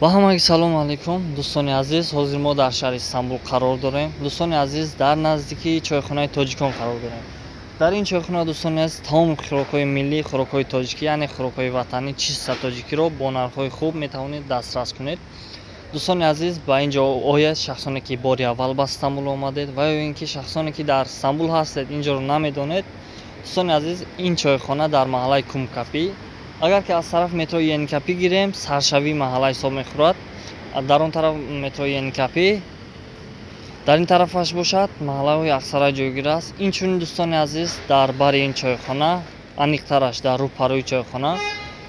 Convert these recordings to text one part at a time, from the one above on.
Ба ҳамаги салому алайкум, дӯстони азиз. Ҳозир мо дар шаҳри Истанбул қарор дорем. Дӯстони азиз, дар наздикии чойхонаи тоҷикон қарор дорем. Дар ин чойхона, дӯстони азиз, тамоми хӯрокҳои миллӣ, хӯрокҳои тоҷикӣ, яъне хӯрокҳои ватанӣ, чиста тоҷикиро бо нархҳои хуб метавонед дастрас кунед. Дӯстони азиз, ба ин ҷо ояд шахсоне ки бори аввал ба Истанбул омадед ва ё ин ки шахсоне ки дар Истанбул ҳастед, ин ҷоро намедонед. Дӯстони азиз, ин чойхона дар маҳаллаи Кумкапӣ, агар ки аз тараф метрои Еникапӣ гирем, саршавии маҳалла ҳисоб мехӯрад. Дар он тараф метрои Еникапӣ, дар ин тарафаш бошад маҳаллаҳои Аксарай ҷойгир аст. Инчунин, дӯстони азиз, дар бари ин чойхона, аниқтараш дар рӯпарӯи чойхона,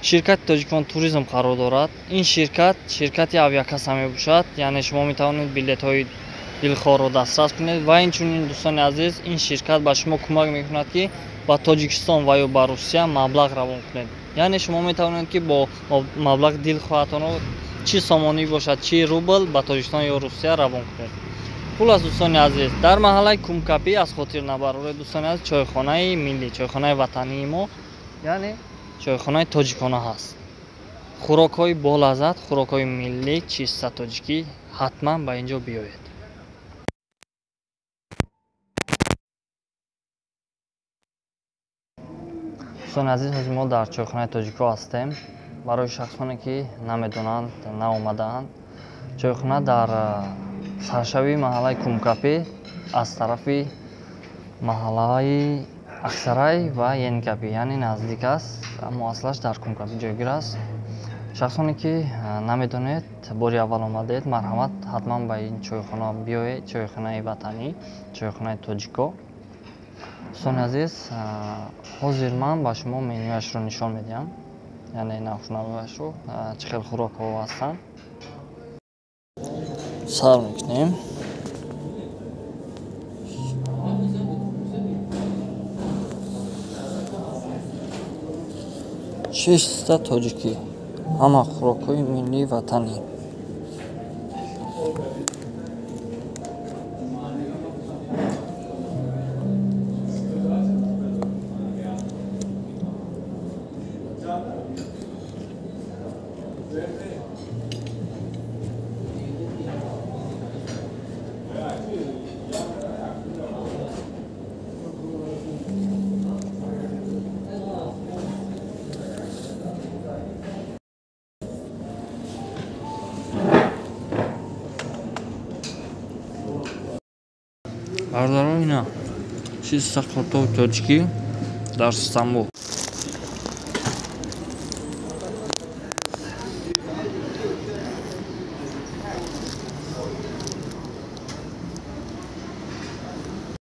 ширкати Тоҷикон Туризм қарор дорад. Ин ширкат ширкати авиакасса мебошад, яъне шумо метавонед билетҳои дилхоҳро дастрас кунед. Ва инчунин, дӯстони азиз, ин ширкат ба шумо кӯмак мекунад, ки ба Тоҷикистон ва ё ба Русия маблағ равон кунед. Яъне шумо метавонед, ки бо маблағи дилхоҳатонро, чӣ сомонӣ бошад, чӣ рубл, ба Тоҷикистон ё Русия равон кунед. Хулас, дӯстони азиз, дар маҳаллаи Кумкапӣ, аз хотир набароред, дӯстони азиз, чойхонаи миллӣ, чойхонаи ватании мо, яъне чойхонаи тоҷикона ҳаст. Хӯрокҳои болаззат, хӯрокҳои миллӣ, чиста тоҷикӣ, ҳатман ба ин ҷо биёед. Дӯстони азиз, ҳозир мо дар чойхонаи тоҷикҳо ҳастем. Барои шахсоне ки намедонанд, наомадаанд, чойхона дар саршавии маҳаллаи Кумкапӣ аз тарафи маҳаллаи Аксарай ва Еникапӣ, яъне наздик аст, аммо аслаш дар Кумкапӣ ҷойгир аст. Шахсоне ки намедонед, бори аввал омадед, марҳамат, ҳатман ба ин чойхона биёед, чойхонаи ватанӣ, чойхонаи тоҷико. Дӯстони азиз, ҳозир ман ба шумо менюяшро нишон медиҳам, яъне нархнавояшро, чӣ хел хӯрокҳо ҳастанд. Сар мекунем. Чиста тоҷикӣ, ҳама хӯрокҳои миллии ватанӣ. Бародарон, ина чиста қуртоби тоҷикӣ дар Истанбул.